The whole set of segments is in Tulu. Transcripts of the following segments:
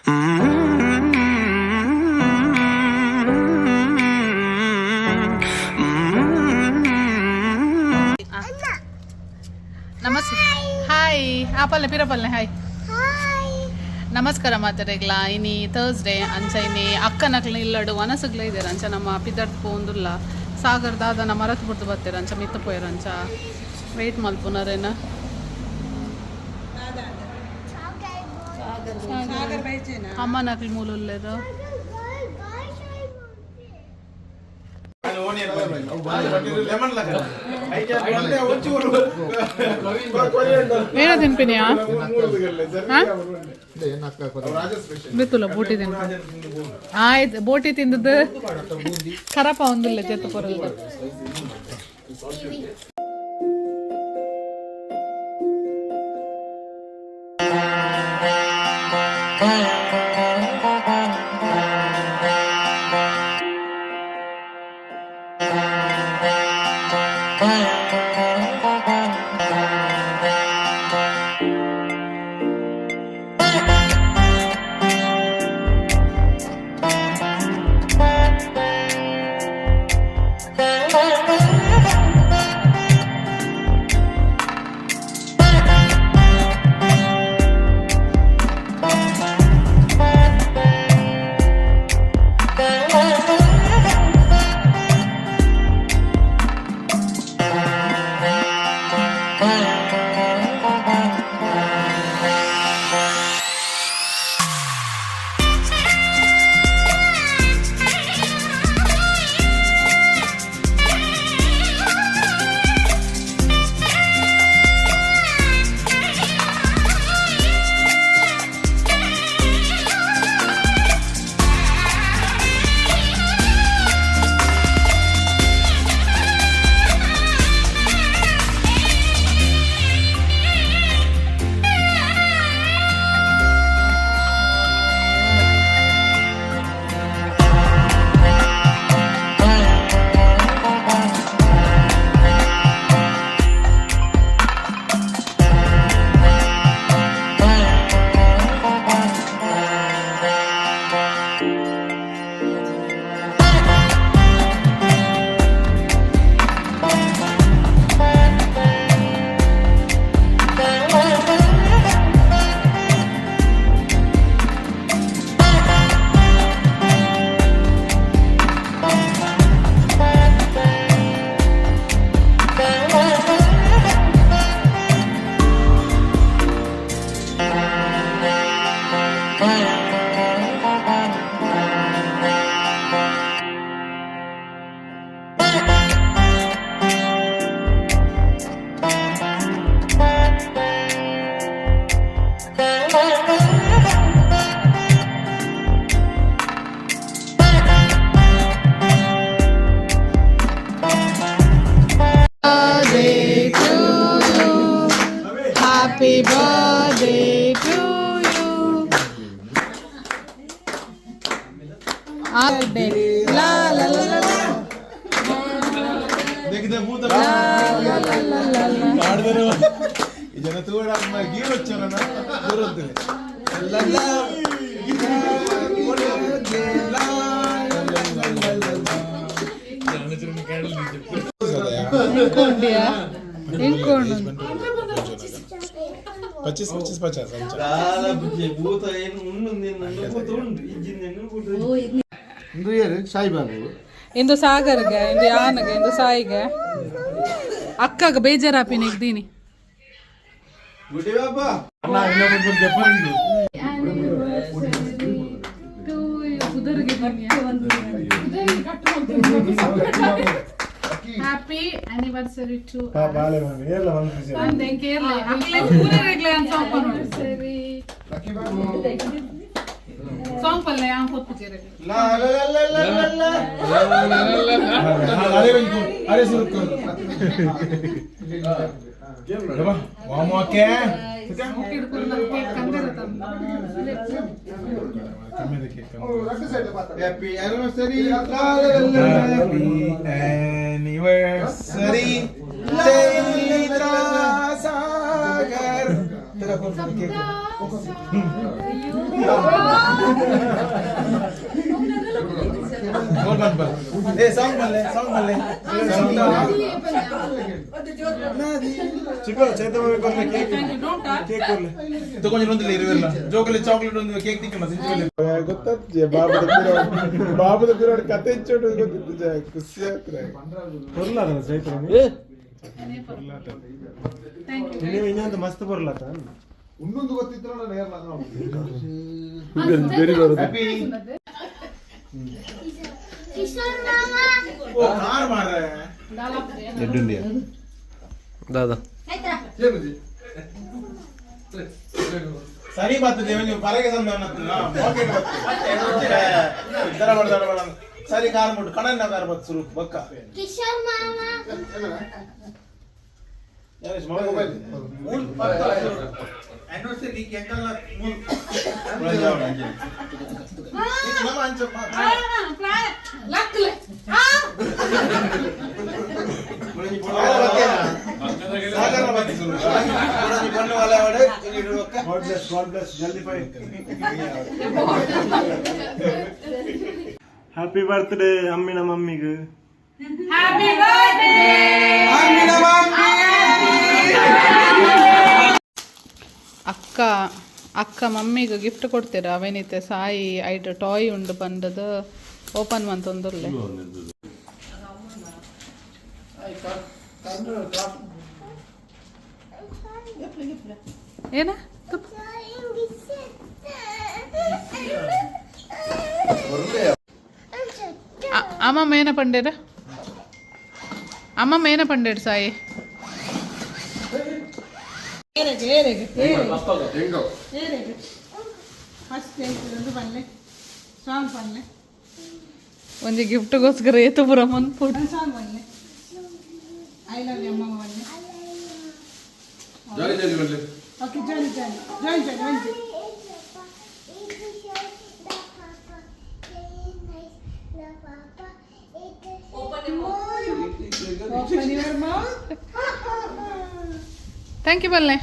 ನಮಸ್ತೆ. ಹಾಯ್. ಆ ಪಲ್ಲೆ ಪಿರ ಪಲ್ಲೆ. ಹಾಯ್, ನಮಸ್ಕಾರ ಮಾತಾಡಗ್ಲ. ಇನಿ ಥರ್ಸ್ಡೇ ಅಂಚ ಇನಿ ಅಕ್ಕನಕ್ಲ ಇಲ್ಲಡು ವನಸುಗ್ಲ ಇದ್ದಾರೆ. ಅಂಚ ನಮ್ಮ ಪಿದರ್ತ್ ಪೋಂದುಲ್ಲ. ಸಾಗರ್ ದಾದನ ಮರತ್ ಬುಡ್ದು ಬರ್ತಾರೆ. ಅಂಚ ಮಿತ್ತ ಪೋಯರ್. ಅಂಚ ವೆಯ್ಟ್ ಮಲ್ಪುನರೇನ. ಅಮ್ಮನಕ್ಲು ಮೂಲುಲ್ಲೇರು. ಏನ ತಿನ್ಪಿನಿಯಾ? ಬಿತ್ತುಲ ಬೋಟಿ ತಿನ್ಪ. ಆಯ್ತು, ಬೋಟಿ ತಿಂದದ್ದು ಖರಪ ಒಂದಿಲ್ಲ ಜೆತ್ತು ಪೊರಲ್ದ. Happy birthday to you. Birthday. La la la la la. La la la la la la. ಈ ಜನ ತೂಡ ಗೀರ್ వచ్చాನ ದೂರದ್ದಿದೆ. ಇಂಕೊಂಡಿಯಾ ಇಂಕೊಂಡು. 25 25 50 ಅಂಚ. ಇಂದು ಏರು ಸಾಯಿಬಾಬು. ಇಂದು ಸಾಗರ್ಗೆ, ಇಂದು ಯಾನಗೆ, ಇಂದು ಸಾಯಿಗೆ. ಅಕ್ಕಗ ಬೇಜಾರಾಪಿನಿಗ್ ದೀನಿ. Happy anniversary to. Song ಪಲ್ಲೆ ಆ ಪೊತ್ತು. ಅರೆ ಸುರುಕು ವಾಮೋಕೆ. Happy anniversary, happy anniversary Chaitra Sagar. ಏ ಸಾಂಗ್ ಬಲ್ಲೆ, ಸಾಂಗ್ ಬಲ್ಲೆ. ಚಿಕ್ಕ ಚೈತನ್ಯ ಕೊರ್ಲೆ ಕೇಕ್, ಕೇಕ್ ಕೊರ್ಲೆ. ತಗೊಂಡು ಒಂದಿಲ್ಲ ಇರುವಿಲ್ಲ ಜೋಕಲ್ಲಿ ಚಾಕ್ಲೇಟ್ ಒಂದು ಕೇಕ್ ತಿಕ್ಕಣ. ಗೊತ್ತಾಗ್ತದೆ ಬಾಬುದ ಪಿರೋಡ್, ಬಾಬುದ ಪಿರೋಡ್ ಕತೆ ಇಚ್ಚೋಡು ಗೊತ್ತಿತ್ತು. ಜಯ ಖುಷಿ ಆಗ್ತದೆ. ಕೊರ್ಲಾದ ಚೈತ್ರ, ನೀವು ಇನ್ನೊಂದು ಮಸ್ತ್ ಬರಲಾತ. ಇನ್ನೊಂದು ಗೊತ್ತಿತ್ತು. ಕಿಶೋರ್ ಮಾಮ. ಓ ಕಾರ್ ಮಾರ್ರೆ. ದಾದಾ. ಸರಿ ಬರ್ತದೆ ನೀವು ಪರಗೆ ಸಂದ ಪಾಕೆಟ್ ಬರ್ತದೆ. ದರ ಬಡ ದರ ಬಡ. ಸರಿ ಕಾರ್ ಮುಟ್ಟು ಕಣನ್ನ ಕಾರ್ ಬತ್ತು ಸುರು ಬಕ್ಕ. ಕಿಶೋರ್ ಮಾಮ. Mobile god bless, god bless, ಜಲ್ದಿ ಪೈ. ಹ್ಯಾಪಿ ಬರ್ತ್ಡೇ ಅಮ್ಮಿನ ಮಮ್ಮಿಗೆ. Happy birthday. ಅಕ್ಕ ಅಕ್ಕ ಮಮ್ಮಿಗೆ ಗಿಫ್ಟ್ ಕೊಡ್ತೀರಾ? ಅವೇನಿತ್ತೆ ಸಾಯಿ ಐಟ್ ಟಾಯ್ ಉಂಡು ಬಂದದ್ದು ಓಪನ್ ಮಂತೊಂದುಲ್ಲೆ. ಏನ ತುಪ್ಪ? ಅಮ್ಮ ಏನ ಪಂಡೇರ? ಅಮ್ಮ ಏನ ಪಂಡೇರು ಸಾಯಿ? ಒಂಜಿ ಗಿಫ್ಟ್ಗೋಸ್ಕರ ಏತು ಪೂರ ಮನ್ಪುಡು. I love you ಅಮ್ಮ ಬನ್ನಿ. ಜಾಲಿ ಜಾಲಿ ಬರಲಿ. ಓಕೆ, ಜಾಲಿ ಜಾಲಿ ಜಾಲಿ ಜಾಲಿ ಒಂಜಿ. Open your mouth. Thank you ಬಲ್ಲೆ.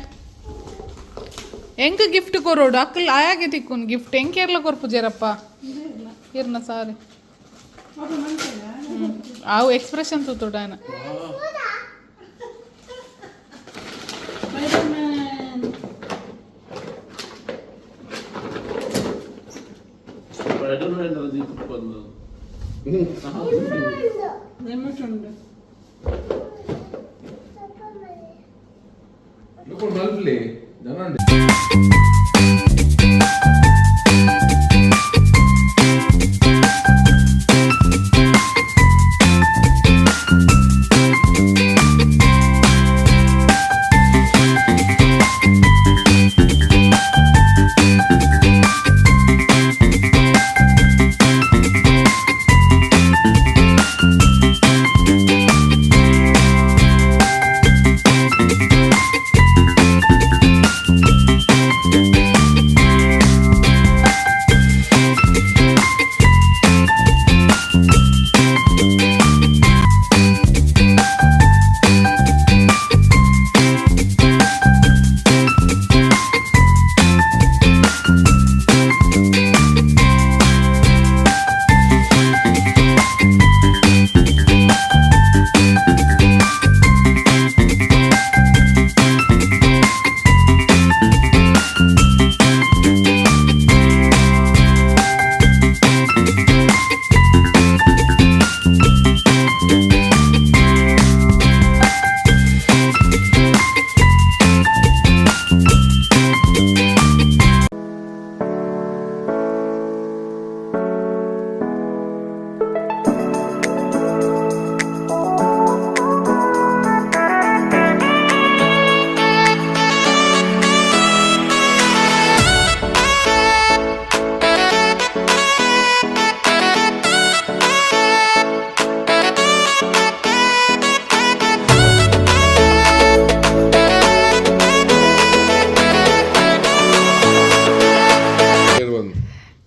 ಎಂಕ್ ಗಿಫ್ಟ್ ಕೊರೋಡು ಅಕ್ಕಲ್ ಆಯಾಗೆ ತಿಕ್ಕುನ್ ಗಿಫ್ಟ್. ಎಂಕ್ ಏರ್ಲ ಕೊರ್ಪು ಜೇರಪ್ಪ ಇರ್ನ ಸಾರಿ. ಆವು ಎಕ್ಸ್ಪ್ರೆಷನ್ ತೂತುಡಾನ. Spider-Man. നെമ്മട്ടുണ്ട്. ಮಲ್ಪಲಿ ಜನ.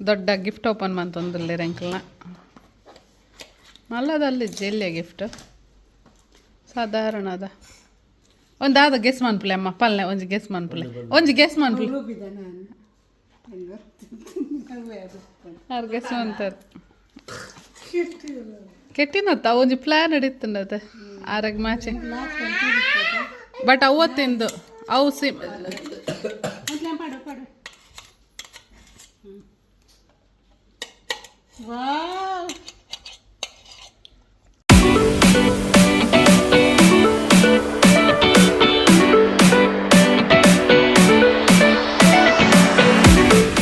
ದೊಡ್ಡ ಗಿಫ್ಟ್ ಓಪನ್ ಮಂತೊಂದುಲ್ಲೆರ್ ಎಂಕಲ್ನ. ಮಲ್ಲದಲ್ಲಿ ಜೆಲ್ಯ ಗಿಫ್ಟ್ ಸಾಧಾರಣದ ಒಂದಾದ ಗೆಸ್ ಮನ್ಪುಲೆ ಅಮ್ಮ. ಪಲ್ಲೆ ಒಂಜಿ ಗೆಸ್ ಮನ್ಪುಲೆ, ಒಂಜಿ ಗೆಸ್ ಮನ್ಪುಲೆ. ರೂಪಿದ ನಾನು. ಆರ್ ಗೆಸ್ ಅಂತಾರೆ. ಕೆಟ್ಟಿನತ್ತ ಒಂಜಿ ಪ್ಲಾನ್ ನಡೀತಂಡತೆ ಆರಾಗ ಮ್ಯಾಚಿಂಗ್. ಬಟ್ ಅವತ್ತಿಂದು ಅವು ಸಿಮ್. ಪಾಡು ಪಾಡು. ವಾವ್.